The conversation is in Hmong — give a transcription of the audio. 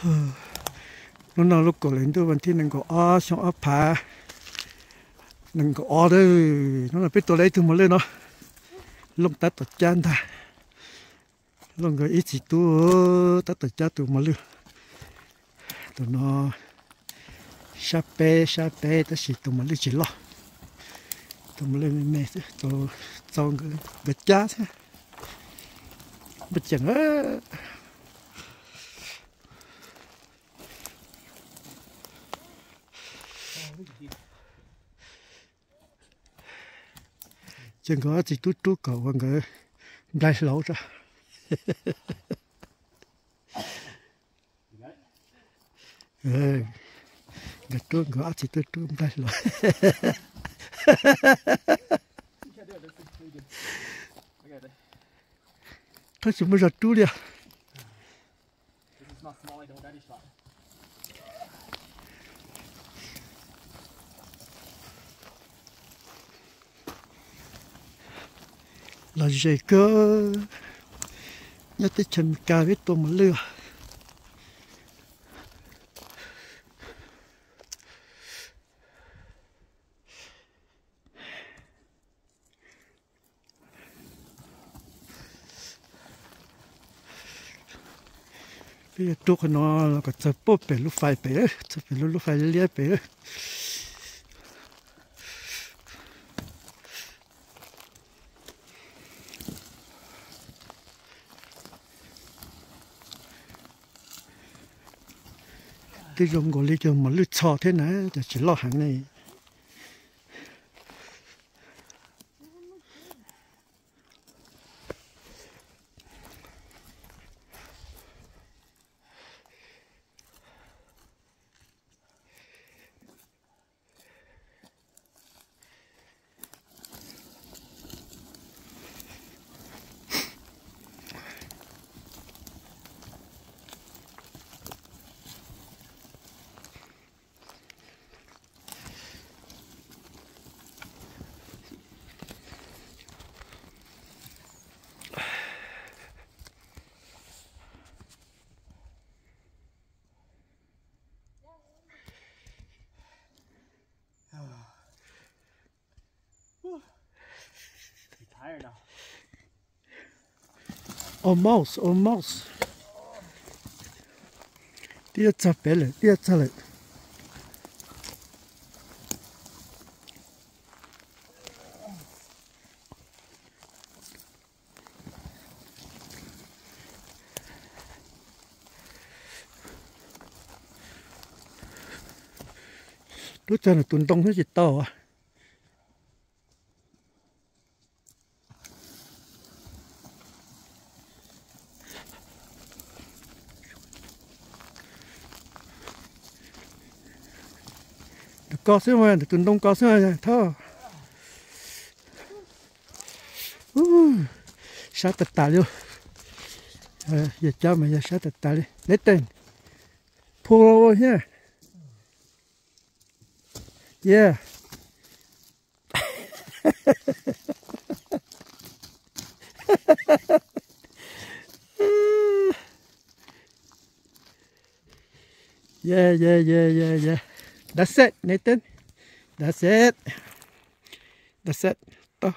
Hnub no lub kaum hli ntuj vas thib nees nkaum ob xyoo ob phav nees nkaum ob, hnub no peb tua tau ib tug mos lwj no, looj tab tom cab ntag. Looj nkawd ib txiv tub tab tom cab tus mos lwj. Tus no sab peb sab peb tab sis tus mos lwj tsis loj, tus mos lwj me me xwb, txaus nkawd cab xwb. Npaj ceem. Ces nkawd ob txiv tub rub kom ua nkawd nplaig hlaub tso. Nkawd rub, nkawd ob txiv tub rub nplaig hlaub. Qhov tsis muaj zog rub li os. Los ze kawg, nyob teb chaws Amelikas peb tua mos lwj. Peb yuav rub qhov no los kom txog pem lub fais pem, txog pem lub, lub fais liab liab pem. Twb zoo nkaus li cov mos lwj txho thiab na, cov tsis loj heev ne. Almost, almost. Twb yuav txog pem lawm, twb yuav txog lawm. Rub txog tus ntoo xwb tsis tau. Tus ko xwb mas, tus ntoo ko xwb mas thab. Sab tas tas li. Yog cab mas yog sab tas tas li. Nathan, pull over here. Yeah. Yeah, yeah, yeah, yeah, yeah. That's it, Nathan. That's it. That's it. Tau.